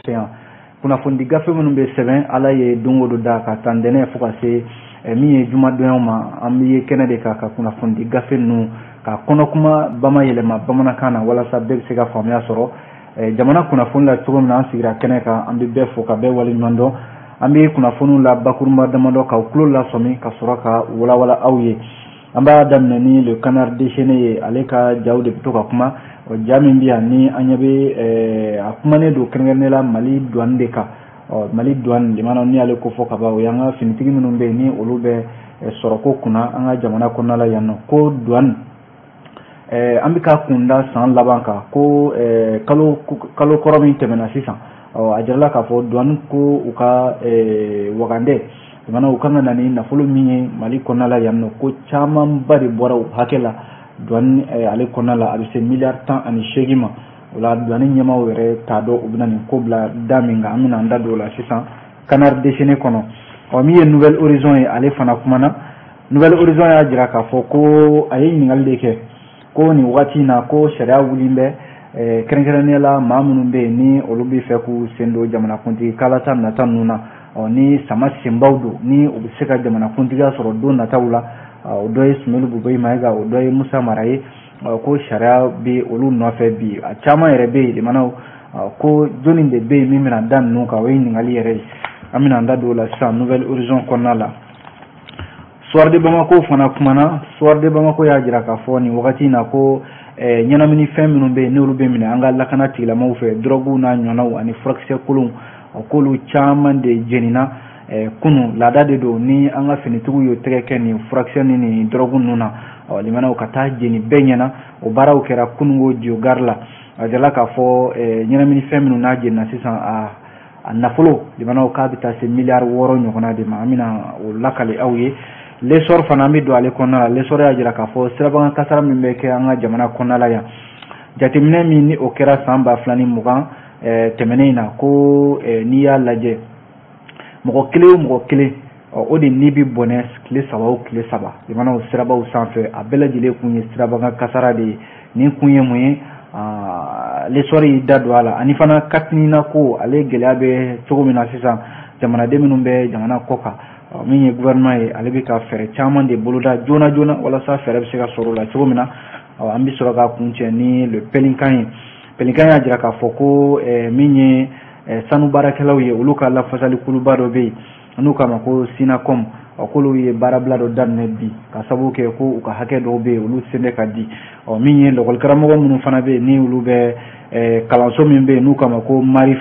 Fɛ yan kunnafonidi gafe minnu bɛ sɛbɛn, Ala ye don o don da ka taa ntɛnɛn fo ka se min ye jumadonyaw ma, an bɛ kɛnɛ de kan ka kunnafonidi gafe ninnu ka kɔnɔkuma bamayɛlɛma bamanankan na, walasa bɛɛ bɛ se ka faamuya sɔrɔ jamana kunnafoni la cogo min na. An sigira kɛnɛ kan, an bɛ bɛɛ fo ka bɛɛ waleɲuman dɔn. An bɛ kunnafoniw la bakurunba damadɔ k'aw tulo lasɔmi ka sɔrɔ ka walawala aw ye. An b'a daminɛ ni Le Canard déchaîné ye. Ale ka jaw de bɛ to ka kuma. O ja min bɛ yan ni an ɲɛ bɛ, a kumanen don kɛrɛnkɛrɛnnenya la Mali douane de kan. Ɔ, Mali douane limana, ni y'ale ko fɔ ka ban, o y'an ka finitigi minnu bɛ yen ni olu bɛ sɔrɔko kunna an ka jamana kɔnɔna la yan nɔ. Ko douane, an bɛ ka kunda san laban kan, ko kalo kalo kɔrɔ min tɛmɛna sisan, ɔ, a jirala k'a fɔ douane ko u ka wagandɛ jamana u kan ka na ni nafolo min ye Mali kɔnɔna la yan nɔ, ko camanba de bɔra o hakɛ la douane ale kɔnɔna la. A bɛ se miliyari 18 ma. O la, douane ɲɛmaaw yɛrɛ t'a dɔn u bɛna nin ko bila da min kan. An bɛna an da don o la sisan Canard déchaîné kɔnɔ. Ɔ, min ye Nouvel Horizon ye, ale fana kumana. Nouvel Horizon y'a jira k'a fɔ ko a ye ɲininkali de kɛ ko nin wagati in na, ko sariya wulilen bɛ, kɛrɛnkɛrɛnnenya la maa minnu bɛ yen ni olu bɛ fɛ k'u sen don jamanakuntigi kalata nata ninnu na, ɔ, ni sama senbaw don, ni u bɛ se ka jamanakuntigiya sɔrɔ don nataw la. O dɔ ye Soumeylou Boubèye Maïga, o dɔ ye Moussa Mara ye. Ko sariya bɛ olu nɔfɛ bi, a caman yɛrɛ bɛ yen limanaw. Ko jɔnni de bɛ yen min bɛna da ninnu kan? O ye ɲininkali yɛrɛ ye. An bɛna an da don o la sisan Nouvel Horizon kɔnɔna la. Soir de Bamako fana kumana. Soir de Bamako y'a jira k'a fɔ nin wagati in na ko ɲɛnaminifɛn minnu bɛ yen n'olu bɛ minɛ an ka lakana tigilamɔgɔw fɛ, dɔrɔguw n'a ɲɔgɔnnaw ani furakisɛ kolonw, k'olu caman de jenina kunu. Laada de don ni an ka finitigiw y'o tɛgɛ kɛ nin furakisɛ ni nin dɔrɔgu ninnu na, ɔ, limanaw ka taa jeni bɛɛ ɲɛna. O baaraw kɛra kununko Diogare la. A jirala k'a fɔ ɲɛnaminifɛn minnu n'a jenina sisan, a nafolo limanaw k'a bɛ taa se miliyari 6 ɲɔgɔnna de ma. An bɛna o lakale aw ye. L'Essor fana, an bɛ don ale kɔnɔna la. L'Essor y'a jira k'a fɔ sirabakan kasara min bɛ kɛ an ka jamana kɔnɔna la yan, jateminɛ min ni o kɛra san 2020 tɛmɛnen in na, ko n'i y'a lajɛ, mɔgɔ kelen o mɔgɔ kelen, o de ni bɛ bɔnɛ tile 3 o tile 3 jamanaw sirabaw sanfɛ. A bɛɛ lajɛlen kun ye sirabakan kasara de ye. Nin kun ye mun ye? L'Essor y'i da don a la. Ani fana katinina ko ale gɛlɛya bɛ cogo min na sisan, jamanaden minnu bɛ jamana kɔ kan, min ye gouvernement ye, ale bɛ ka fɛɛrɛ caman de boloda joona joona walasa fɛɛrɛ bɛ se ka sɔrɔ o la cogo min na. An bɛ sɔrɔ ka kuncɛ ni Le Pelican ye. Pelican y'a jira k'a fɔ ko min ye sanu baarakɛlaw ye, olu ka lafasali kuluba dɔ bɛ yen n'u k'a ma ko Synacom, k'olu ye baarabila dɔ daminɛ bi ka sababu kɛ ko u ka hakɛ dɔw bɛ yen, olu sen bɛ ka di. Ɔ, min ye lɔkɔlikaramɔgɔ minnu fana bɛ yen ni olu bɛ kalanso min bɛ yen n'u k'a ma ko Maarif,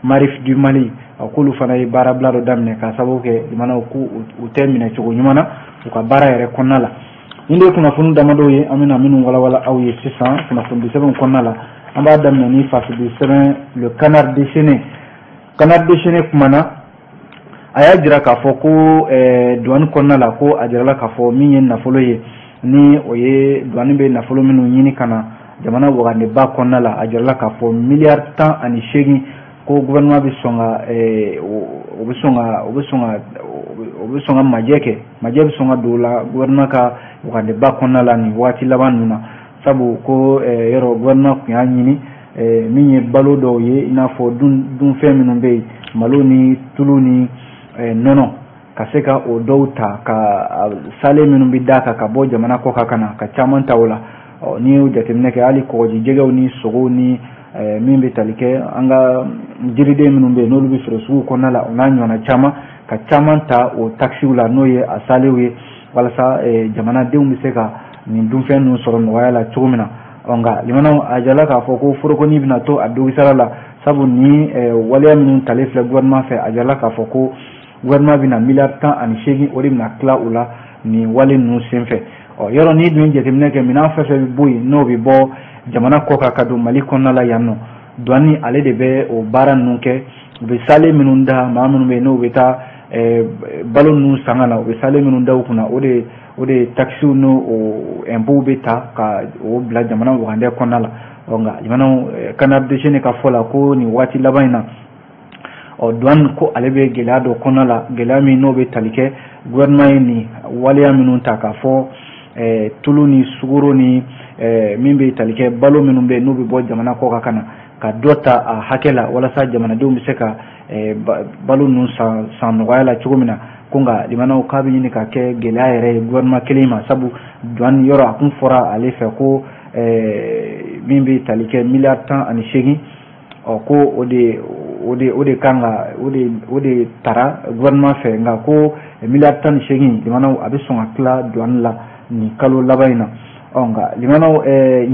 Maarif du Mali, k'olu fana ye baarabila dɔ daminɛ ka sababu kɛ jamanaw ko u tɛ minɛ cogo ɲuman na u ka baara yɛrɛ kɔnɔna la. Nin de ye kunnafoni damadɔw ye an bɛna minnu walawala aw ye sisan kunnafoni sɛbɛnw kɔnɔna la. An b'a daminɛ ni fasidi sɛbɛn Le Canard déchaîné. Canard déchaîné kumana, a y'a jira k'a fɔ ko douane kɔnɔna la, ko a jirala k'a fɔ min ye nafolo ye, ni o ye douane bɛ nafolo minnu ɲini ka na jamana wagandeba kɔnɔna la, a jirala k'a fɔ miliyari 18, ko gouvernement bɛ sɔn ka o bɛ sɔn ka o bɛ sɔn ka o bɛ sɔn ka majɛ kɛ, majɛ bɛ sɔn ka don o la gouvernement ka wagandeba kɔnɔna la nin waati laban ninnu na. Sabu ko yɔrɔ gouvernement tun y'a ɲini min ye balo dɔw ye, i n'a fɔ dunfɛn minnu bɛ yen, malo ni tulu ni nɔnɔ, ka se ka o dɔw ta ka salen minnu bɛ d'a kan ka bɔ jamana kɔ kan ka na, ka caman ta o la. Ɔ, n'i y'o jateminɛ kɛ, hali kɔgɔji jɛgɛw ni sogow ni min bɛ tali kɛ an ka jiriden minnu bɛ yen n'olu bɛ feere sugu kɔnɔna la, o n'a ɲɔgɔnna caman, ka caman ta o takisiw la, n'o ye a salew ye, walasa jamanadenw bɛ se ka nin dunfɛn ninnu sɔrɔ nɔgɔya la cogo min na. Ɔ, nka limanaw, a jirala k'a fɔ ko forokoni bɛna to a dogisara la, sabu ni waleya minnu talen filɛ gouvernement fɛ, a jirala k'a fɔ ko gouvernement bɛna miliyari 18, o de bɛna tila u la nin wale ninnu senfɛ. Ɔ, yɔrɔ n'i dun ye jateminɛ kɛ, minɛn fɛn fɛn bɛ bɔ yen n'o bɛ bɔ jamana kɔ kan ka don Mali kɔnɔna la yan nɔ, douane ale de bɛ o baara ninnu kɛ. U bɛ sale minnu da maa minnu bɛ yen n'u bɛ taa balo ninnu san ka na, u bɛ sale minnu da u kunna, o de takisiw n'o o impôts bɛ ta ka o bila jamana wagandɛ kɔnɔna la. Ɔ, nka jamanaw, Canard déchaîné ka fɔ la ko nin waati laban in na, ɔ, douane ko ale bɛ gɛlɛya dɔ kɔnɔna la, gɛlɛya min n'o bɛ tali kɛ gouvernement ye nin waleya minnu ta k'a fɔ tulu ni sukaro ni min bɛ tali kɛ balo minnu bɛ yen n'u bɛ bɔ jamana kɔ kan ka na, ka dɔ ta a hakɛ la walasa jamanadenw bɛ se ka balo ninnu san nɔgɔya la cogo min na. Ko nka limanaw k'a bɛ ɲini ka kɛ gɛlɛya yɛrɛ ye gouvernement kelen ma, sabu douane yɔrɔ a kun fɔra ale fɛ ko min bɛ tali kɛ miliyari 18, ɔ ko o de kan ka o de tara gouvernement fɛ. Nka ko miliyari 18, limanaw, a bɛ sɔn ka tila douane la nin kalo laban in na. Ɔ nka limanaw,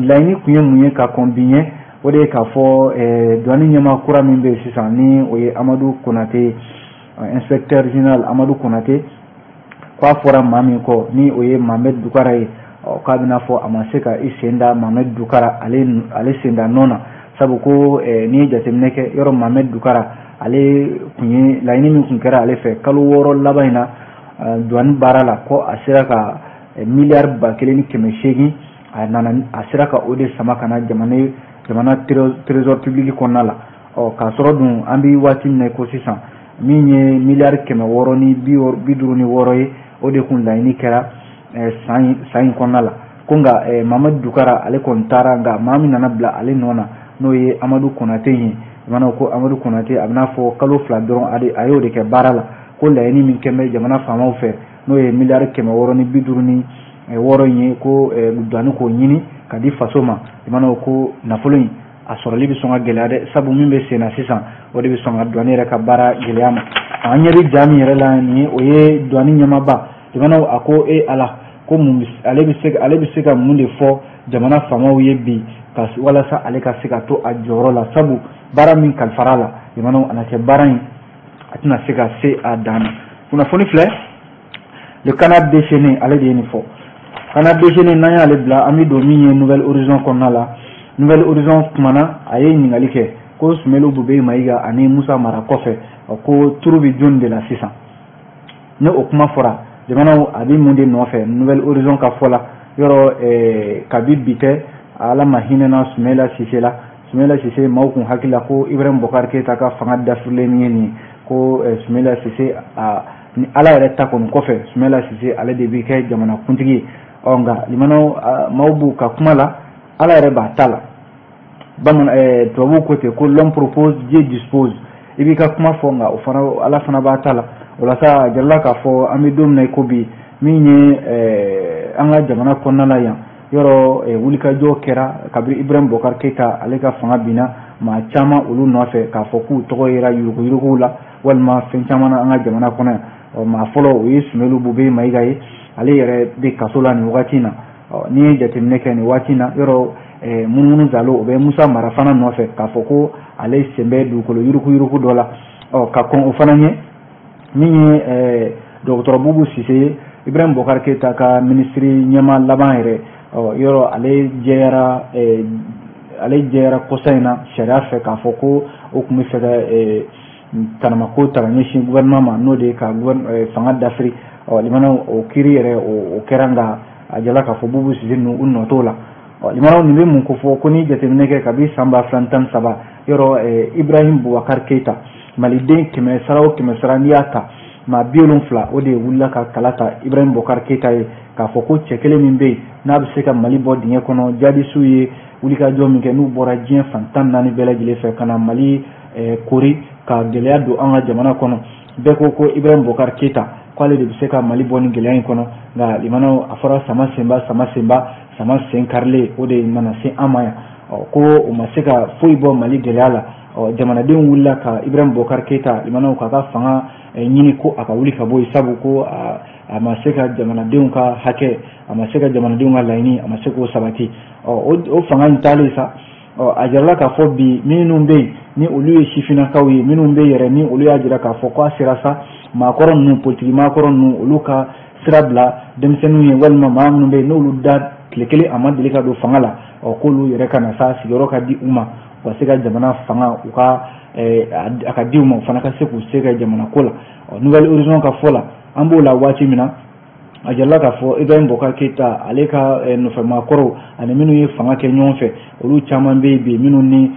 laɲini kun ye mun ye ka kɔn bi ɲɛ? O de ye k'a fɔ douane ɲɛmaa kura min bɛ yen sisan, ni o ye Amadu Konate, inspecteur général Amadu Konate, k'a fɔra maa min kɔ ni o ye Mohamed Dukara ye. Ɔ k'a bɛna fɔ a ma se ka i sen da Mohamed Dukara ale sen da nɔ na, sabu ko n'i ye jateminɛ kɛ yɔrɔ, Mohamed Dukara ale kun ye laɲini min kun kɛra ale fɛ kalo 6 laban in na douane baara la, ko a sera ka miliyari 1800, a nana a sera ka o de sama ka na jamana trésor public kɔnɔna la. Ɔ k'a sɔrɔ dun an bɛ waati min na ko sisan, min ye miliyari 656 ye, o de kun laɲini kɛra san in kɔnɔna la. Ko nka Mamadu Dukara ale kɔni taara, nka maa min nana bila ale nɔ na, n'o ye Amadu Konate ye, mana ko Amadu Konate, a bɛna fɔ kalo 2 dɔrɔn a y'o de kɛ baara la. Ko laɲini min kɛn bɛ jamana faamaw fɛ, n'o ye miliyari 656 in ye, ko douane k'o ɲini ka di faso ma, mana ko nafolo in a sɔrɔli bɛ sɔn ka gɛlɛya dɛ, sabu min bɛ sen na sisan, o de bɛ sɔn ka douane yɛrɛ ka baara gɛlɛya ma. An ɲɛ bɛ ja min yɛrɛ la nin ye, o ye douane ɲɛmaaba. Jamanaw a ko e Ala, ko mun ale bɛ se ka mun de fɔ jamana faamaw ye bi ka walasa ale ka se ka to a jɔyɔrɔ la? Sabu baara min kalifara la, jamanaw, a na kɛ baara in a tɛna se ka se a dan na. Kunnafoni filɛ, Le Canard déchaîné ale de ye nin fɔ. Canard déchaîné, n'an y'ale bila, an bɛ don min ye Nouvel Horizon kɔnɔna la. Nouvel Horizon kumana, a ye ɲininkali kɛ ko Soumeylou Boubèye Maïga ani Moussa Mara kɔfɛ, ko turu bɛ jɔnni de la sisan? Ni o kuma fɔra, jamanaw, a bɛ mun de nɔfɛ? Nouvel Horizon ka fɔ la, yɔrɔ kabi bi tɛ, Ala ma hinɛna Soumaïla Cissé la. Soumaïla Cissé, maaw kun hakili la ko Ibrahim Boubacar Keïta ka fanga dafirilen min ye nin ye, ko Soumaïla Cissé, a ni Ala yɛrɛ ta kɔni kɔfɛ, Soumaïla Cissé ale de bɛ kɛ jamana kuntigi ye. Ɔ nka limanaw, maaw b'u ka kuma la, Ala yɛrɛ b'a ta la. Bamanan tubabuw ko ten ko l'homme propose, Dieu dispose. I b'i ka kuma fɔ, nka o fana, Ala fana b'a ta la. O la sa, a jirala k'a fɔ an bɛ don min na i ko bi, min ye an ka jamana kɔnɔna la yan yɔrɔ, wulikajɔ kɛra kabini Ibrahim Boubacar Keïta ale ka fanga binna, maa caman olu nɔfɛ k'a fɔ k'u tɔgɔ yera yuruguyuruguw la walima fɛn caman na an ka jamana kɔnɔ yan. Ɔ maa fɔlɔ, o ye Soumeylou Boubèye Maïga ye, ale yɛrɛ bɛ kaso la nin wagati in na. Ɔ n'i ye jateminɛ kɛ nin waati in na, yɔrɔ munumunu zalo o bɛ Musa Mara fana nɔfɛ k'a fɔ ko ale sen bɛ dugukolo yuruguyurugu dɔ la. Ɔ ka kɔn o fana ɲɛ, min ye dɔgɔtɔrɔ Boubou Cissé ye, Ibrahim Boubacar Keïta ka minisiri ɲɛmaa laban yɛrɛ, ɔ yɔrɔ ale jɛyara kɔsa in na sariya fɛ k'a fɔ ko o tun bɛ fɛ ka tanamako ta ka ɲɛsin gouvernement ma, n'o de ye ka fanga dafiri. Ɔ limanaw, o kiiri yɛrɛ o kɛra, nka a jala k'a fɔ Boubou Cissé ninnu u nɔ t'o la. Ɔ limanaw, nin bɛ mun ko fɔ? Ko ni jateminɛ kɛ kabi san 2013, yɔrɔ Ibrahim Boubacar Keïta, maliden 100 sara o 100 sara, n'i y'a ta maa 70, o de wulila ka kala ta Ibrahim Boubacar Keïta ye, k'a fɔ ko cɛ kelen min bɛ yen n'a bɛ se ka Mali bɔ dingɛ kɔnɔ. Jadisiw ye wulikajɔ min kɛ, n'u bɔra diɲɛ fan 14 bɛɛ lajɛlen fɛ ka na Mali kori ka gɛlɛya don an ka jamana kɔnɔ, bɛɛ ko ko Ibrahim Boubacar Keïta, k'ale de bɛ se ka Mali bɔ ni gɛlɛya in kɔnɔ. Nka limanaw, a fɔra sama senba, sama senba, sama sen karilen, o de nana se an ma yan. Ɔ ko o ma se ka foyi bɔ Mali gɛlɛya la. Ɔ jamanadenw wulila ka Ibrahim Boubacar Keïta, limanaw, k'a ka fanga ɲini ko a ka wuli ka bɔ yen, sabu ko a ma se ka jamanadenw ka hakɛ, a ma se ka jamanadenw ka laɲini, a ma se k'o sabati. Ɔ o fanga in taalen sa, ɔ a jirala k'a fɔ bi minnu bɛ yen ni olu ye sifinnakaw ye, minnu bɛ yɛrɛ ni olu y'a jira k'a fɔ k'a sera sa, maakɔrɔ ninnu, politiki maakɔrɔ ninnu, olu ka sira bila denmisɛnninw ye, walima maa minnu bɛ yen n'olu da tile kelen a ma deli ka don fanga la, ɔ k'olu yɛrɛ ka na sa, sigiyɔrɔ ka di u ma, u ka se ka jamana fanga, u ka a ka di u ma, u fana ka se k'u se kɛ jamana ko la. Ɔ Nouvel Horizon ka fɔ la, an b'o la waati min na, a jirala k'a fɔ Ibrahim Boubacar Keïta ale ka nɔfɛmaakɔrɔw ani minnu ye fanga kɛ ɲɔgɔn fɛ, olu caman bɛ yen bi minnu ni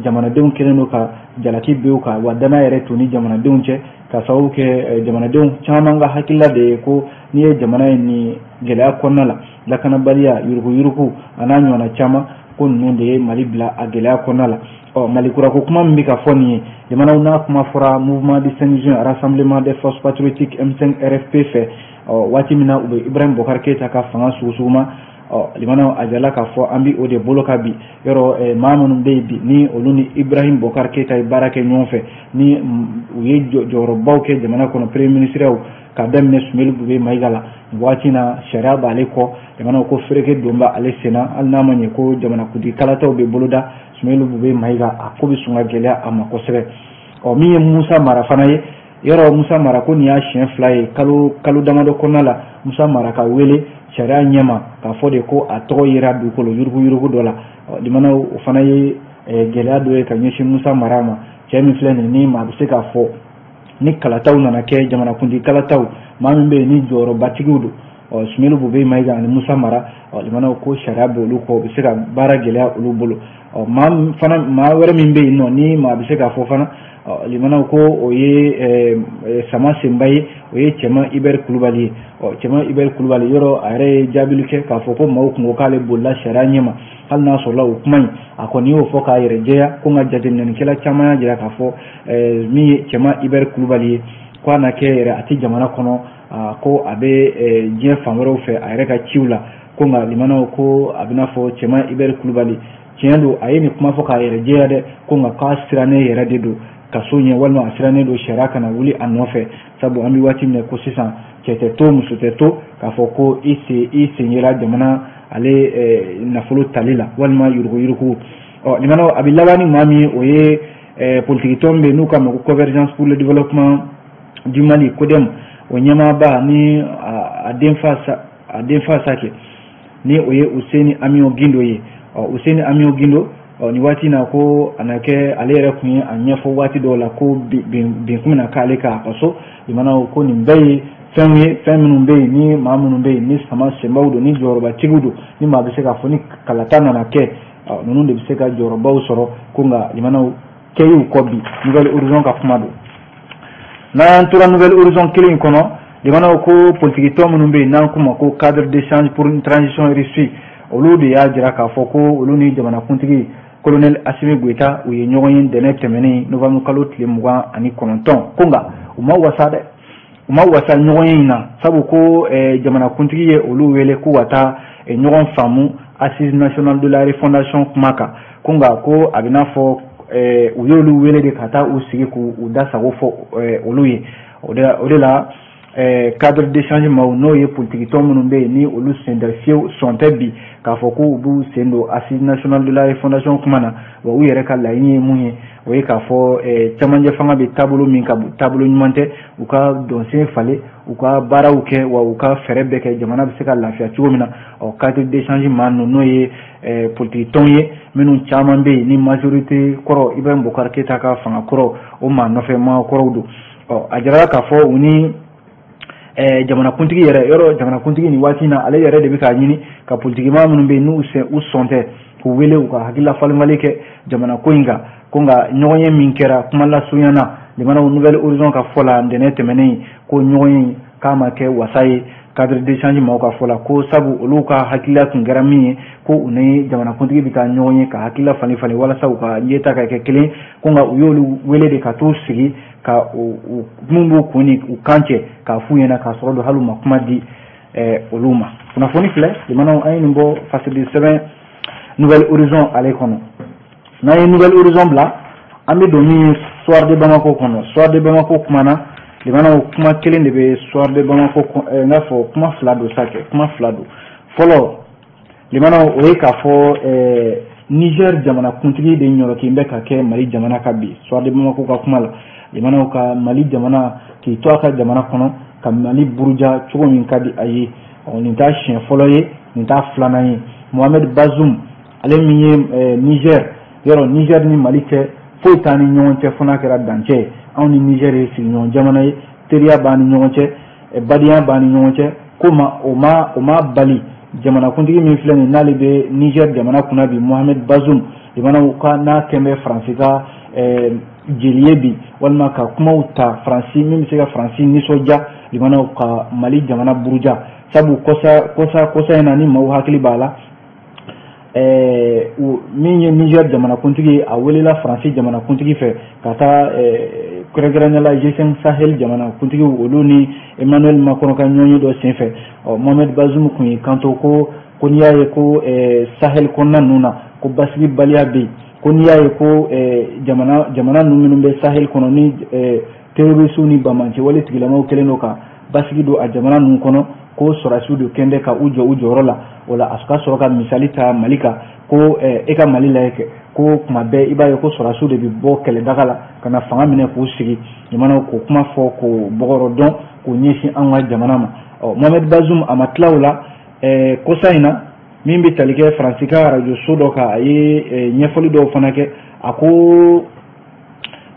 jamanadenw kɛlen don ka jalaki bin u kan, wa danaya yɛrɛ t'u ni jamanadenw cɛ, ka sababu kɛ jamanadenw caman ka hakilila de ye ko n'i ye jamana ye nin gɛlɛya kɔnɔna la, lakanabaliya, yuruguyurugu a n'a ɲɔgɔnna caman, ko ninnu de ye Mali bila a gɛlɛya kɔnɔna la. Ɔ Mali kurako kuma min bɛ ka fɔ nin ye, jamanaw n'a kuma fɔra Mouvement du 5 juin, Rassemblement des forces patriotiques, M5 RFP fɛ, ɔ waati min na u bɛ Ibrahim Boubacar Keïta ka fanga sugusuguma, ɔ limanaw a jirala k'a fɔ an bɛ o de bolo kan bi. Yɔrɔ maa minnu bɛ yen bi ni olu ni Ibrahim Boubacar Keïta ye baara kɛ ɲɔgɔn fɛ, ni u ye jɔyɔrɔbaw kɛ jamana kɔnɔ, premier ministre k'a daminɛ Soumeylou Boubèye Maïga la, nin waati na sariya b'ale kɔ. Jamanaw ko fereke don b'ale senna, hali n'a ma ɲɛ ko jamanakuntigi kalataw bɛ boloda, Soumeylou Boubèye Maïga a ko bɛ sɔn ka gɛlɛya a ma kosɛbɛ. Ɔ min ye Musa Mara fana ye, yɔrɔ Musa Mara ko nin y'a siɲɛ 2 ye kalo damadɔ kɔnɔna la, Musa Mara ka wele sariya ɲɛma k'a fɔ de ko a tɔgɔ yera dugukolo yuruguyurugu dɔ la. Ɔ limanaw o fana ye gɛlɛya dɔ ye ka ɲɛsin Musa Mara ma. Cɛ min filɛ nin ni maa bɛ se k'a fɔ ni kalataw nana kɛ, jamanakuntigi kalataw, maa min bɛ yen ni jɔyɔrɔbatigiw don, ɔ Soumeylou Boubèye Maïga ani Musa Mara, ɔ limanaw ko sariya bɛ olu kɔ, u bɛ se ka baara gɛlɛya olu bolo. Ɔ maa fana maa wɛrɛ min bɛ yen nɔ ni maa bɛ se k'a fɔ fana, ɔ limanaw ko o ye Sama Senba ye, o ye Cɛman Hubert Kulubali ye. Ɔ Cɛman Hubert Kulubali, yɔrɔ a yɛrɛ ye jaabili kɛ k'a fɔ ko maaw kun ko k'ale bolila sariya ɲɛma, hali n'a sɔrɔla o kuma in a kɔni y'o fɔ k'a yɛrɛ jɛya, ko nka jateminɛlikɛla caman y'a jira k'a fɔ min ye Cɛman Hubert Kulubali ye, ko a na kɛ yɛrɛ a tɛ jamana kɔnɔ, ko a bɛ diɲɛ fan wɛrɛw fɛ a yɛrɛ ka ciw la. Ko nka limanaw ko a bɛna fɔ Cɛman Hubert Kulubali tiɲɛ don, a ye nin kuma fɔ k'a yɛrɛ jɛya dɛ, ko nka k'a sirannen yɛrɛ de don kaso ɲɛ, walima a sirannen don sariya kana wuli a nɔfɛ, sabu an bɛ waati min na ko sisan cɛ tɛ to muso tɛ to k'a fɔ ko i sen yera jamana ale nafolo tali la walima yuruguyurugu. Ɔ limanaw a bɛ laban ni maa min ye, o ye politiki tɔn bɛ yen n'u k'a ma ko Convergence pour le développement du Mali, CODEM, o ɲɛmaaba ni a denfa Sake, ni o ye Useni Amion Gindo ye. Ɔ Useni Amion Gindo, ɔ nin waati na ko a na kɛ ale yɛrɛ kun ye a ɲɛfɔ waati dɔw la ko bin kun bɛna k'ale kan a ka so. Limanaw ko nin bɛɛ ye fɛnw ye, fɛn minnu bɛ yen ni maa minnu bɛ yen ni sama senbaw don, ni jɔyɔrɔbatigiw don, ni maa bɛ se k'a fɔ ni kalata nana kɛ, ɔ ninnu de bɛ se ka jɔyɔrɔbaw sɔrɔ. Ko nka limanaw kɛ y'u kɔ bi. Nouvelle Horizon ka kuma don. N'an tora Nouvelle Horizon kelen in kɔnɔ, limanaw ko politiki tɔn minnu bɛ yen n'an k'u ma ko cadre d'échange pour une transition réussie, olu de y'a jira k'a fɔ ko olu ni jamanakuntigi colonel Assimi Goïta u ye ɲɔgɔn ye ntɛnɛn tɛmɛnen novembre kalo tile 29. Ko nka u ma wasa dɛ, u ma wasa ɲɔgɔn ye in na, sabu ko jamanakuntigi ye olu wele k'u ka taa ɲɔgɔn faamu assise nationale de la refondation kuma kan. Ko nka ko a bɛ n'a fɔ u y'olu wele de ka taa u sigi k'u da sago fɔ olu ye. O de la cadre d'échange maaw, n'o ye politiki tɔn minnu bɛ yen ni olu sen tɛ fiyewu, sɔn tɛ bi k'a fɔ k'u b'u sen don assise nationale de la refondation kuma na. Wa u yɛrɛ ka laɲini ye mun ye, o ye k'a fɔ cɛmancɛ fanga bɛ taabolo min kan, taabolo ɲuman tɛ, u ka dɔnsen falen, u ka baaraw kɛ, wa u ka fɛɛrɛ bɛɛ kɛ jamana bɛ se ka lafiya cogo min na. Ɔ cadre d'échange maa ninnu, n'o ye politiki tɔn ye minnu caman bɛ yen ni majorité kɔrɔ Ibrahim Boubacar Keïta ka fanga kɔrɔ, o maa nɔfɛ maa kɔrɔw don. Ɔ a jirala k'a fɔ u ni jamanakuntigi yɛrɛ, yɔrɔ jamanakuntigi nin waati in na ale yɛrɛ de bɛ k'a ɲini ka politikimaa minnu bɛ yen n'u sen u sɔn tɛ k'u wele u ka hakilila falenfalen kɛ jamana ko in kan. Ko nka ɲɔgɔn ye min kɛra kuma lasurunya na, limanaw Nouvelle Horizon ka fɔ la ntɛnɛn tɛmɛnen, ko ɲɔgɔn ye k'a ma kɛ wasa ye cadre d'échange maaw ka fɔ la, ko sabu olu ka hakilila tun kɛra min ye, ko u ni jamanakuntigi bɛ taa ɲɔgɔn ye ka hakilila falen falen walasa u ka ɲɛta ka kɛ kelen. Ko nka u y'olu wele de ka t'u sigi ka mun b'u kun ni u kan cɛ k'a f'u ɲɛna, k'a sɔrɔ don hali u ma kuma di olu ma. Kunnafoni filɛ limanaw, an ye nin bɔ fasidi sɛbɛn Nouvelle Horizon ale kɔnɔ. N'an ye Nouvelle Horizon bila, an bɛ don min ye Soir de Bamako kɔnɔ. Soir de Bamako kumana, limanaw kuma kelen de bɛ Soir de Bamako, n k'a fɔ kuma fila don sa kɛ, kuma fila don. Fɔlɔ limanaw, o ye k'a fɔ Niger jamanakuntigi de ɲɔrɔkin bɛ ka kɛ Mali jamana kan bi. Soir de Bamako ka kuma la, limanaw ka Mali jamana k'i to a ka jamana kɔnɔ ka Mali buruja cogo min ka di a ye, nin t'a siɲɛ fɔlɔ ye, nin t'a filanan ye. Mohamed Bazoum ale min ye Niger, yɔrɔ Niger ni Mali cɛ foyi t'an ni ɲɔgɔn cɛ fo n'a kɛra dancɛ ye. Anw ni Niger ye sigiɲɔgɔn jamana ye, teriya b'an ni ɲɔgɔn cɛ, badenya b'an ni ɲɔgɔn cɛ. Ko ma o ma bali jamanakuntigi min filɛ nin n'ale bɛ Niger jamana kunna bi, Mohamed Bazoum, jamanaw ka n'a kɛn bɛ Faransi ka jeli ye bi, walima ka kumaw ta Faransi min bɛ se ka Faransi nisɔndiya, jamanaw ka Mali jamana buruja. Sabu kɔsa in na ni maaw hakili b'a la, Min ye Niger jamanakuntigi, a welela Faransi jamanakuntigi fɛ ka taa, kɛrɛnkɛrɛnnenya la G5 Sahel jamanakuntigiw, olu ni Emmanuel Macron ka ɲɔgɔnye dɔ senfɛ. Ɔ, Mohamed Bazoum kun y'i kanto ko n'i y'a ye ko Sahel kɔnɔna ninnu na ko basigibaliya bɛ yen, ko n'i y'a ye ko jamana ninnu minnu bɛ Sahel kɔnɔ ni terroristew ni banbaanciwale tigilamaw kɛlen don ka basigi don a jamana ninnu kɔnɔ, ko sɔrɔdasiw de kɛn bɛ ka u jɔ u jɔyɔrɔ la. O la, a ka sɔrɔ ka misali ta Mali kan, ko e ka Mali lajɛ kɛ, ko kuma bɛɛ i b'a ye ko sɔrɔdasiw de bɛ bɔ kɛlɛdaga la ka na fanga minɛ k'u sigi. Jamanaw k'o kuma fɔ k'o bɔgɔrɔ dɔn k'o ɲɛsin an ka jamana ma. Ɔ, Mohamed Bazoum a ma tila o la, kɔsa in na, min bɛ tali kɛ Faransi ka arajo so dɔ kan, a ye ɲɛfɔli dɔw fana kɛ. A ko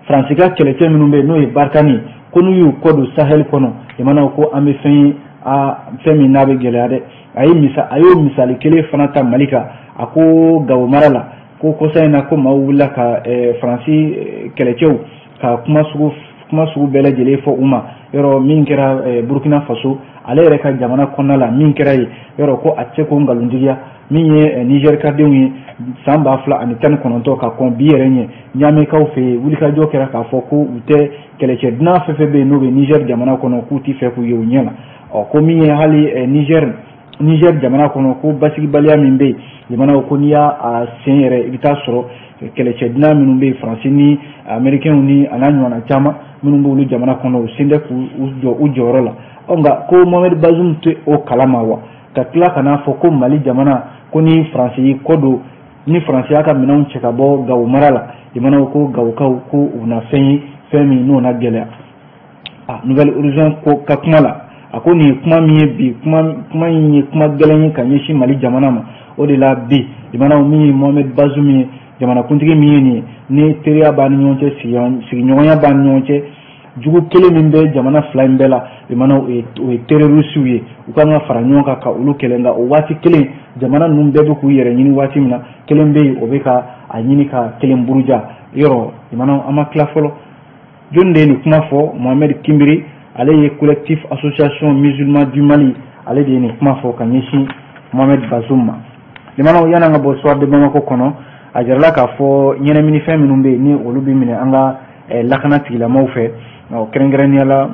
Faransi ka kɛlɛcɛ minnu bɛ yen, n'o ye Barkhane, ko n'u y'u kɔ don Sahel kɔnɔ, jamanaw ko an bɛ fɛn ye, a fɛn min n'a bɛ gɛlɛya dɛ. A y'o misali kelen fana ta Mali kan. A ko Gawo mara la, ko kɔsa in na, ko maaw wulila ka Faransi kɛlɛcɛw ka kuma sugu bɛɛ lajɛlen fɔ u ma. Yɔrɔ min kɛra Burukina Faso, ale yɛrɛ ka jamana kɔnɔna la, min kɛra yen, yɔrɔ ko a tɛ se k'o nkalontigiya. Min ye Nizɛrikadenw ye, san 2019 ka kɔn bi yɛrɛ ɲɛ, Ɲamɛkaw fɛ yen, wulikajɔ kɛra k'a fɔ ko u tɛ kɛlɛcɛ dunan fɛn fɛn bɛ yen n'o bɛ Nizɛri jamana kɔnɔ, k'u ti fɛ k'u ye u ɲɛ na. Ɔ, ko min ye hali Nizɛri jamana kɔnɔ, ko basigibaliya min bɛ yen, jamanaw ko n'i y'a sen yɛrɛ, i bɛ taa sɔrɔ kɛlɛcɛ dunan minnu bɛ yen, Faransi ni Amɛrikɛnw ni a n'a ɲɔgɔnna caman minnu b'olu jamana kɔnɔ, u sen tɛ k'u jɔ u jɔyɔrɔ la. Ɔ, nka ko Mohamed Bazoum tɛ o kalama wa, ka tila ka n'a fɔ ko Mali jamana, ko ni Faransi y'i kɔ don, ni Faransi y'a ka minɛnw cɛ ka bɔ Gawo mara la, jamanaw ko Gawokaw ko u na fɛn ye, fɛn min n'o na gɛlɛya. A Nouvel Horizon ko ka kuma la, a ko nin ye kuma min ye bi, kuma in ye kuma gɛlɛn ye ka ɲɛsin Mali jamana ma. O de la bi, jamanaw, min ye Mohamed Bazoum ye, jamanakuntigi min ye nin ye, ni teriya b'an ni ɲɔgɔn cɛ, sigiɲɔgɔnya b'an ni ɲɔgɔn cɛ, jugu kelen min bɛ jamana fila in bɛɛ la, jamana, o ye terroristew ye, u kan ka fara ɲɔgɔn kan ka olu kɛlɛ. Nka o waati kelen, jamana ninnu bɛɛ bɛ k'u yɛrɛ ɲini waati min na, kelen bɛ yen, o bɛ ka a ɲini ka kelen buruja. Yɔrɔ jamana, an ma tila fɔlɔ. Jɔnni de ye nin kuma fɔ? Mohamed Timbiri, ale ye Collectif Association Musulman du Mali, ale de ye nin kuma fɔ ka ɲɛsin Mohamed Bazoum ma. Limanaw, yan'an ka bɔ Soir de Bamako kɔnɔ, a jirala k'a fɔ ɲɛnaminifɛn minnu bɛ yen, ni olu bɛ minɛ an ka lakana tigilamaaw fɛ, kɛrɛnkɛrɛnnenya la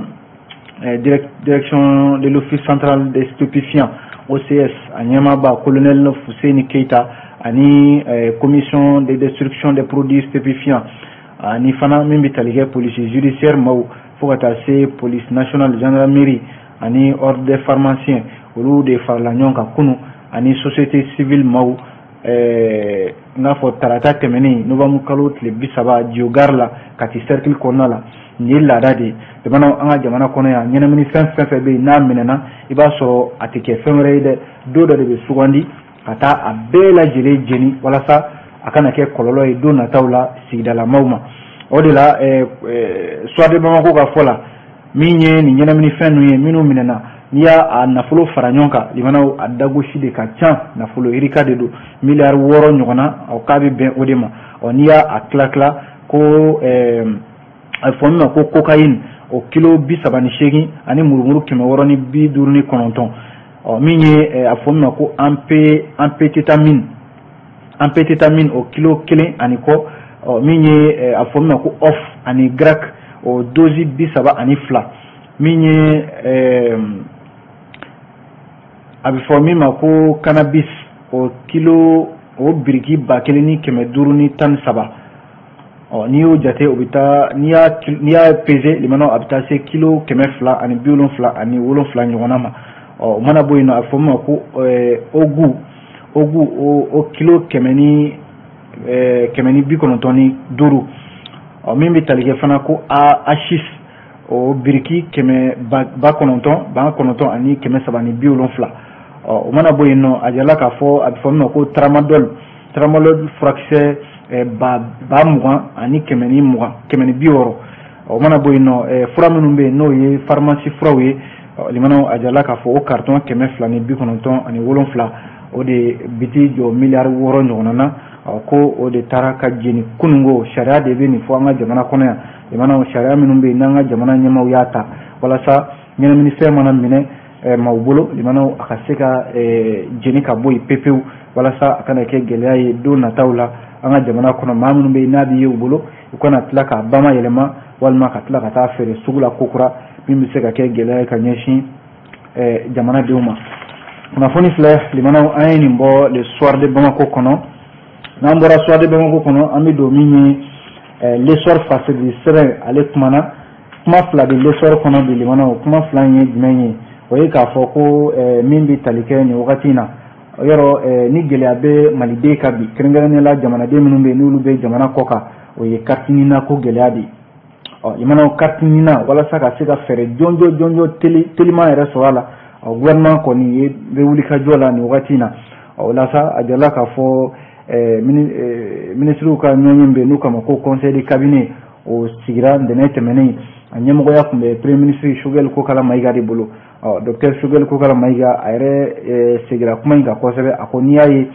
Direction de l'Office central des stupéfiants, OCS, a ɲɛmaaba colonel Fuseni Keita, ani Commission de destruction des produits stupéfiants, ani fana min bɛ tali kɛ police judiciaire maaw, fo ka taa se police nationale, gendarmerie ani ordre des pharmaciens, olu de farala ɲɔgɔn kan kunun, ani société civile maaw, n k'a fɔ tarata tɛmɛnen, novembre kalo tile 30, Diogare la, Kati cercle kɔnɔna la. Nin ye laada de ye jamana, an ka jamana kɔnɔ yan. Ɲɛnaminifɛn fɛn fɛn bɛ yen n'a minɛna, i b'a sɔrɔ a tɛ kɛ fɛn wɛrɛ ye dɛ, don dɔ de bɛ sugandi ka taa a bɛɛ lajɛlen jeni, walasa a kana kɛ kɔlɔlɔ ye don nataw la sigidalamaw ma. O de la, Soir de Bamako ka fɔ la, min ye nin ɲɛnaminifɛn ninnu ye minnu minɛna, n'i y'a a nafolo fara ɲɔgɔn kan, limanaw, a dagosi de ka ca, nafolo yirika de don, miliyari 6 ɲɔgɔnna, ɔ, k'a bɛ bɛn o de ma. Ɔ, n'i y'a a tila tila, ko a bɛ fɔ min ma ko cocaïne, o kilo 38 ani murumuru 659. Ɔ, min ye a fɔ min ma ko amphétamine, o kilo 1 ani kɔ. Ɔ, min ye a fɔ min ma ko off ani crack, o dosi 32. Min ye a bɛ fɔ min ma ko cannabis, o kilo, o biriki 1513. Ɔ, n'i y'o jate, o bɛ taa, n'i y'a pese, limanaw, a bɛ taa se kilo 277 ɲɔgɔnna ma. Ɔ, o mana bɔ yen nɔ, a bɛ fɔ min ma ko ogu, o kilo 195. Ɔ, min bɛ tali kɛ fana ko haschich, o biriki kɛmɛ ba kɔnɔntɔn ba kɔnɔntɔn ani 370. Ɔ, o mana bɔ yen nɔ, a jirala k'a fɔ a bɛ fɔ min ma ko tramadol furakisɛ ba 20 ani 120, 160. O mana bɔ yen nɔ, fura minnu bɛ yen n'o ye pharmacie furaw ye, limanaw, a jirala k'a fɔ o carton 297, o de bi t'i jɔ miliyari 6 ɲɔgɔnna na, ko o de taara ka jeni kununko. Sariya de bɛ nin fɔ an ka jamana kɔnɔ yan. Limanaw, sariya minnu bɛ yen n'an ka jamana ɲɛmaaw y'a ta walasa ɲɛnaminifɛn mana minɛ maaw bolo, limanaw, a ka se ka jeni ka bɔ yen pepewu. walasa a kana kɛ gɛlɛya ye don nataw la an ka jamana kɔnɔ. Maa minnu bɛ yen n'a bɛ ye u bolo, u kana tila k'a bama yɛlɛma walima ka tila ka taa feere sugu la kokura, min bɛ se ka kɛ gɛlɛya ye ka ɲɛsin jamanadenw ma. Kunnafoni filɛ limanaw, an ye nin bɔ Le Soir de Bamako kɔnɔ. N'an bɔra Soir de Bamako kɔnɔ, an bɛ don min ye L'Essor fasiri sɛbɛn, ale kumana. Kuma fila bɛ L'Essor kɔnɔ bi limanaw. Kuma fila in ye jumɛn ye? O ye k'a fɔ ko min bɛ tali kɛ nin wagati in na yɔrɔ ni gɛlɛya bɛ maliden ka bi, kɛrɛnkɛrɛnnenya la jamanaden minnu bɛ yen n'olu bɛ jamana kɔ kan, o ye carte NINA ko gɛlɛya de ye. Ɔ limanaw, carte NINA, walasa ka se ka fɛɛrɛ jɔnjɔn jɔnjɔn teliman yɛrɛ sɔrɔ a la, ɔ gouvernement kɔni ye bɛ wuli ka jɔ la nin wagati in na. Ɔ o la sa, a jirala k'a fɔ minisiriw ka ɲɔgɔn ye bɛ yen n'u kama ko conseil de cabinet, o sigira ntɛnɛn tɛmɛnen. A ɲɛmɔgɔya tun bɛ premier ministre Choguel Kokala Maïga de bolo. Ɔ docteur Choguel Kokala Maïga, a yɛrɛ seginna kuma in kan kosɛbɛ. A ko n'i y'a ye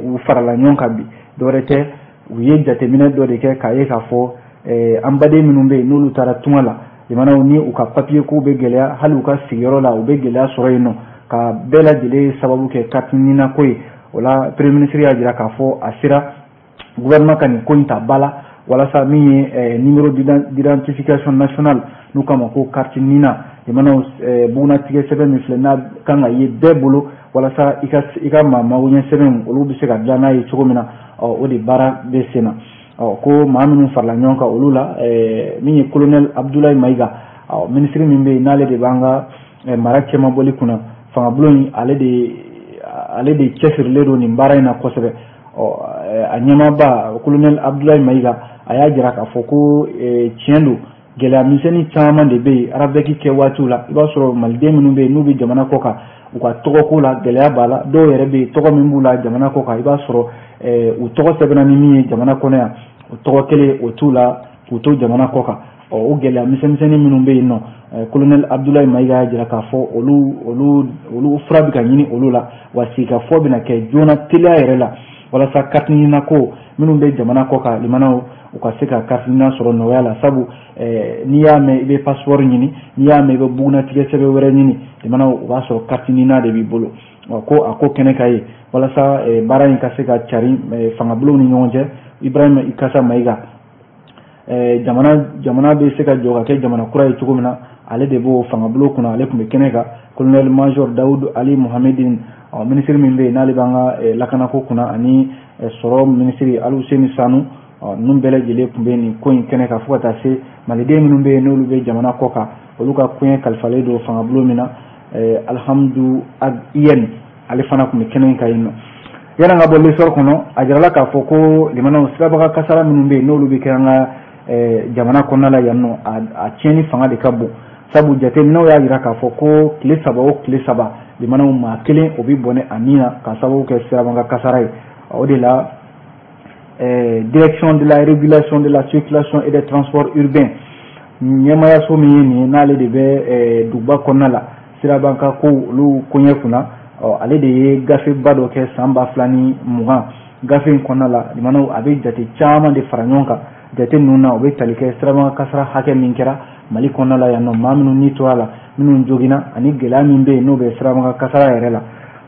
u farala ɲɔgɔn kan bi, dɔwɛrɛ tɛ, u ye jateminɛ dɔ de kɛ k'a ye k'a fɔ an baden minnu bɛ yen n'olu taara tunga la limanaw, ni u ka papiye kow bɛ gɛlɛya, hali u ka sigiyɔrɔ la u bɛ gɛlɛya sɔrɔ yen nɔ, ka bɛɛ lajɛlen sababu kɛ carte NINA ko ye. O la, premier ministre y'a jira k'a fɔ a sera gouvernement ka nin ko in ta ba la, walasa min ye numéro d'identification nationale, n'u k'a ma ko carte NINA limanaw, bugunatigɛ sɛbɛn min filɛ n'a kan ka ye bɛɛ bolo, walasa i ka maa magoɲɛ sɛbɛnw olu bɛ se ka dilan n'a ye cogo min na, ɔ o de baara bɛ sen na. Ɔ ko maa minnu farala ɲɔgɔn kan, olu la min ye colonel Abdoulaye Maïga, ɔ minisiri min bɛ yen n'ale de b'an ka mara cɛmabɔli kunna, fangabulon in, ale de cɛsirilen don nin baara in na kosɛbɛ. Ɔ a ɲɛmaaba colonel Abdoulaye Maïga, a y'a jira k'a fɔ ko tiɲɛ don, gɛlɛya misɛnnin caman de bɛ yen RAVEC kɛ waatiw la. I b'a sɔrɔ maliden minnu bɛ yen n'u bɛ jamana kɔ kan, u ka tɔgɔko la gɛlɛya b'a la. Dɔw yɛrɛ bɛ yen, tɔgɔ min b'u la jamana kɔ kan, i b'a sɔrɔ u tɔgɔ sɛbɛnna ni min ye jamana kɔnɔ yan, o tɔgɔ kelen o t'u la k'u to jamana kɔ kan. Ɔ o gɛlɛya misɛnmisɛnnin minnu bɛ yen nɔ, colonel Abdoulaye Maïga y'a jira k'a fɔ olu fura bɛ ka ɲini olu la, wa sigikafɔ bɛna kɛ joona teliya yɛrɛ la, walasa carte NINA ko minnu bɛ jamana kɔ kan limanaw, u ka se ka carte NINA sɔrɔ nɔgɔya la. Sabu n'i y'a mɛn i bɛ passeport ɲini, n'i y'a mɛn i bɛ bugunatigɛ sɛbɛn wɛrɛ ɲini limanaw, o b'a sɔrɔ carte NINA de b'i bolo. Ko a ko kɛnɛ ka ye walasa baara in ka se ka cari fangabulonw ni ɲɔgɔn cɛ. Ibrahim Ikasa Maïga, jamana bɛ se ka jɔ ka kɛ jamana kura ye cogo min na, ale de b'o fangabulon kunna, ale tun bɛ kɛnɛ kan. Colonel major Daoud Ali Mohamedine, minisiri min bɛ yen n'ale b'an ka lakanako kunna, ani sɔrɔ minisiri Alhousseyni Sanou, ninnu bɛɛ lajɛlen tun bɛ nin ko in kɛnɛ kan, fo ka taa se maliden minnu bɛ yen n'olu bɛ jamana kɔ kan, olu ka koɲɛ kalifalen don fangabulon min na, Alhamdu Iyɛn, ale fana tun bɛ kɛnɛ in kan yen nɔ. Yanni ka bɔ L'Essor kɔnɔ, a jirala k'a fɔ ko limanaw, sirabaga kasara minnu bɛ yen n'olu bɛ kɛ an ka jamana kɔnɔna la yan nɔ, a tiɲɛni fanga de ka bon. Sabu jateminɛw y'a jira k'a fɔ ko tile 3 o tile 3 limanaw, maa kelen o bɛ bɔnɛ a nin na k'a sababu kɛ sirabaga kasara ye. O de la, direction de la régulation de la circulation et des transports urbains, ɲɛmayaso min ye nin ye, n'ale de bɛ duguba kɔnɔna la sirabaga kow olu koɲɛ kunna, ɔ ale de ye gafeba dɔ kɛ san 2020. Gafe in kɔnɔna la limanaw, a bɛ jate caman de fara ɲɔgɔn kan. Jate ninnu na, o bɛ tali kɛ sirabaga kasara hakɛ min kɛra Mali kɔnɔna la yan nɔ, maa minnu ni tora la, minnu joginna, ani gɛlɛya min bɛ yen n'o bɛ sirabaga kasara yɛrɛ la.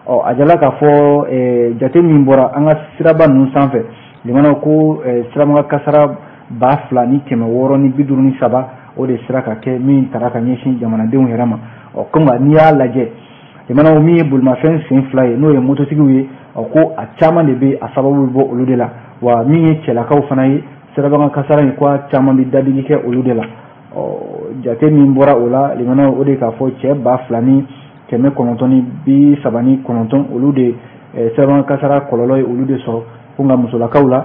Ɔ a jala k'a fɔ jate min bɔra an ka siraba ninnu sanfɛ limanaw, ko sirabaga kasara 2653, o de sera ka kɛ min tara ka ɲɛsin jamanadenw yɛrɛ ma. Ɔ ko nka n'i y'a lajɛ limanaw, min ye bolimafɛn sen fila ye, n'o ye mototigiw ye, ɔ ko a caman de bɛ a sababu bɛ bɔ olu de la. Wa min ye cɛlakaw fana ye, sirabaga kasara in, ko a caman bɛ dadigi kɛ olu de la. Ɔ jate min bɔra o la limanaw, o de k'a fɔ cɛ 2939, olu de sirabaga kasara kɔlɔlɔ ye olu de sɔrɔ. Ko nka musolakaw la,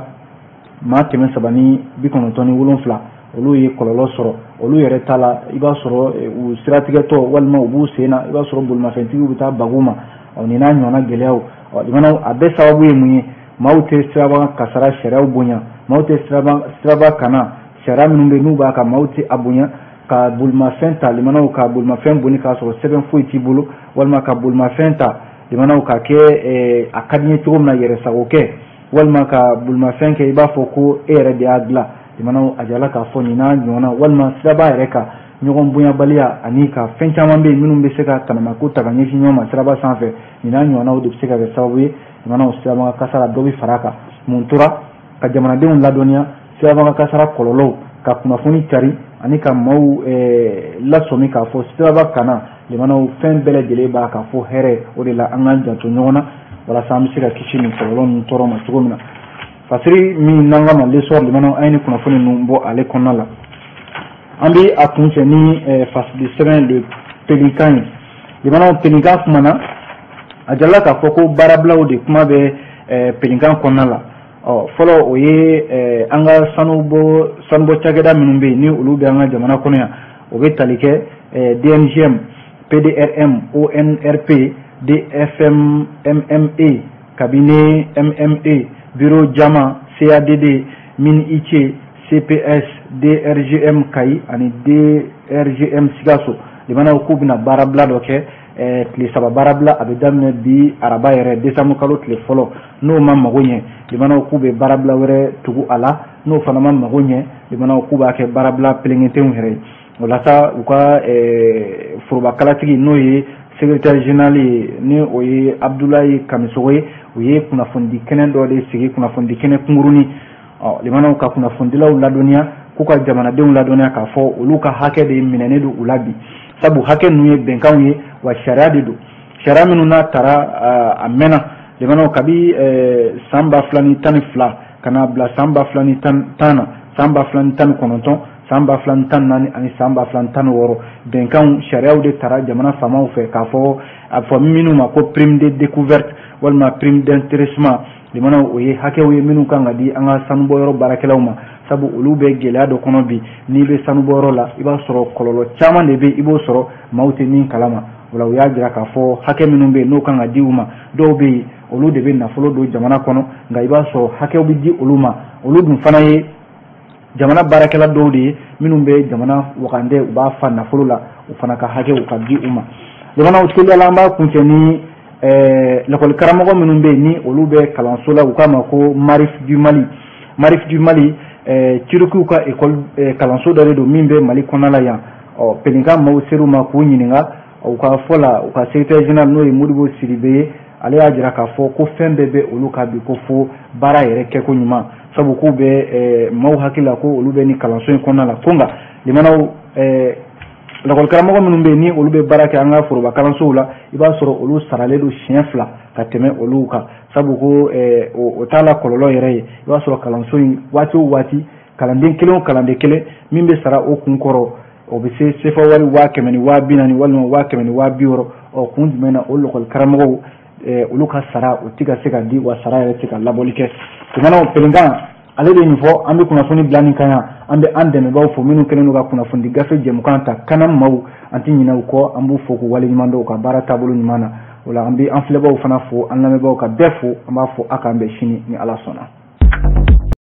maa 397, olu ye kɔlɔlɔ sɔrɔ. Olu yɛrɛ ta la, i b'a sɔrɔ u siratigɛtɔ walima u b'u sen na, i b'a sɔrɔ bolimafɛntigiw bɛ taa bagu ma. Ɔ nin n'a ɲɔgɔnna gɛlɛyaw. Ɔ limanaw, a bɛɛ sababu ye mun ye? Maaw tɛ siraba kasara sariyaw bonya, maaw tɛ siraba kana sariya minnu bɛ n'u b'a kan, maaw tɛ a bonya, ka bolimafɛn ta limanaw, ka bolimafɛn boli k'a sɔrɔ sɛbɛn foyi t'i bolo, walima ka bolimafɛn ta limanaw ka kɛ a ka di n ye cogo min na, yɛrɛsago kɛ, walima ka bolimafɛn kɛ i b'a fɔ ko e yɛrɛ de y'a dilan limanaw. A jala k'a fɔ nin n'a ɲɔgɔnna, walima siraba yɛrɛ kan ɲɔgɔn bonyabaliya, ani ka fɛn caman bɛ yen minnu bɛ se ka tanamako ta ka ɲɛsin ɲɔgɔn ma siraba sanfɛ, nin n'a ɲɔgɔnnaw de bɛ se ka kɛ sababu ye Limanaw siraba kasara dɔ bɛ fara a kan. Mun tora ka jamanadenw ladɔnniya siraba kasara kɔlɔlɔw, ka kunnafoni cari ani ka maaw lasɔmi k'a fɔ siraba kana. Limanaw fɛn bɛɛ lajɛlen b'a ka fɔ hɛrɛ, o de la an k'an janto ɲɔgɔn na walasa an bɛ se ka kisi nin kɔlɔlɔ ninnu tɔɔrɔ ma cogo min na. Fasiri min n'an ka ma L'Essor, limanaw an ye nin kunnafoni ninnu bɔ ale kɔnɔna la. An bɛ a kuncɛ ni fasiri sɛbɛn Le Pélican ye. Limanaw Pélican kumana, a jirala k'a fɔ ko baarabilaw de kuma bɛ Pélican kɔnɔna la. Ɔ fɔlɔ o ye an ka sanubɔ cakɛda minnu bɛ yen ni olu bɛ an ka jamana kɔnɔ yan, o bɛ tali kɛ DNGM, PDRM, ONRP, DFMMME, cabinet MME, bureau Jama, CADD, MINIC, CPS, DRGM Kayi ani DRGM Sikaso. Limanaw k'u bɛna baarabila dɔ kɛ, tile 3 baarabila, a bɛ daminɛ bi araba yɛrɛ décembre kalo tile fɔlɔ. N'o ma mago ɲɛ, limanaw k'u bɛ baarabila wɛrɛ tugu a la. N'o fana ma mago ɲɛ, limanaw k'u b'a kɛ baarabila pelenketenw yɛrɛ ye. O la sa u ka forobakalatigi n'o ye secrétaire général ye, ni o ye Abdoulaye Kamisogo ye, u ye kunnafonidi kɛnɛ dɔ de sigi, kunnafonidi kɛnɛ kunkurunin. Ɔ limanaw ka kunnafonidilaw ladɔnniya k'u ka jamanadenw ladɔnniya k'a fɔ olu ka hakɛ de minɛnen don u la bi, sabu hakɛ ninnu ye bɛnkanw ye wa sariya de don, sariya minnu n'a tara a mɛnna. Limanaw kabi san 2012 ka na bila san 2010 na, san 2019, san 2014 ani san 2016, bɛnkanw sariyaw de tara jamana faamaw fɛ k'a fɔ a bɛ fɔ minnu ma ko prime de découverte walima prime d'intéressement. Limanaw o ye hakɛw ye minnu kan ka di an ka sanubɔyɔrɔ baarakɛlaw ma, sabu olu bɛ gɛlɛya dɔ kɔnɔ bi. N'i bɛ sanubɔyɔrɔ la, i b'a sɔrɔ kɔlɔlɔ caman de bɛ i b'o sɔrɔ maaw tɛ min kalama. O la u y'a jira k'a fɔ hakɛ minnu bɛ yen n'o kan ka di u ma, dɔw bɛ yen olu de bɛ nafolo don jamana kɔnɔ, nka i b'a sɔrɔ hakɛw bɛ di olu ma. Olu dun fana ye jamana baarakɛla dɔw de ye minnu bɛ jamana wagandɛ, u b'a fa nafolo la, u fana ka hakɛw ka di u ma. Limanaw teliyala an b'a kuncɛ ni lakɔli karamɔgɔ minnu bɛ yen ni olu bɛ kalanso la, u k'a ma ko Marif du Mali. Marif du Mali, Turukiw ka école kalanso dɔ de don min bɛ Mali kɔnɔna la yan. Ɔ Pélican maaw ser'u ma k'u ɲininka, u ka fɔ la u ka secrétaire général n'o ye Modibo Sidibe ye, ale y'a jira k'a fɔ ko fɛn bɛɛ bɛ olu ka bi ko fo baara yɛrɛ kɛko ɲuman, sabu k'u bɛ maaw hakili la ko olu bɛ nin kalanso in kɔnɔna la. Ko nka limanaw lakɔli karamɔgɔ minnu bɛ yen ni olu bɛ baara kɛ an ka foroba kalansow la, i b'a sɔrɔ olu saralen don siɲɛ 2 ka tɛmɛ olu kan, sabu ko o t'a la kɔlɔlɔ yɛrɛ ye. I b'a sɔrɔ kalanso in waati o waati kalanden kelen o kalanden kelen min bɛ sara o kun kɔrɔ, o bɛ se sefa wari 100 ni 40 walima 100 ni 60. Ɔ kun jumɛn na o lakɔli karamɔgɔw olu ka sara o tɛ ka se ka di, wa sara yɛrɛ tɛ ka labɔli kɛ. Limanaw Pélican ale de nin fɔ. An bɛ kunnafoni bila nin kan yan. An bɛ an dɛmɛbaaw fo minnu kɛlen don ka kunnafonidi gafe jɛmukan ta kana maaw, an tɛ ɲinɛ u kɔ, an b'u fo k'u waleɲuman dɔn u ka baara taabolo ɲuman na. O la an bɛ an filɛbaaw fana fo, an lamɛnbaaw ka bɛɛ fo, an b'a fɔ a k'an bɛn sini ni Ala sɔnna.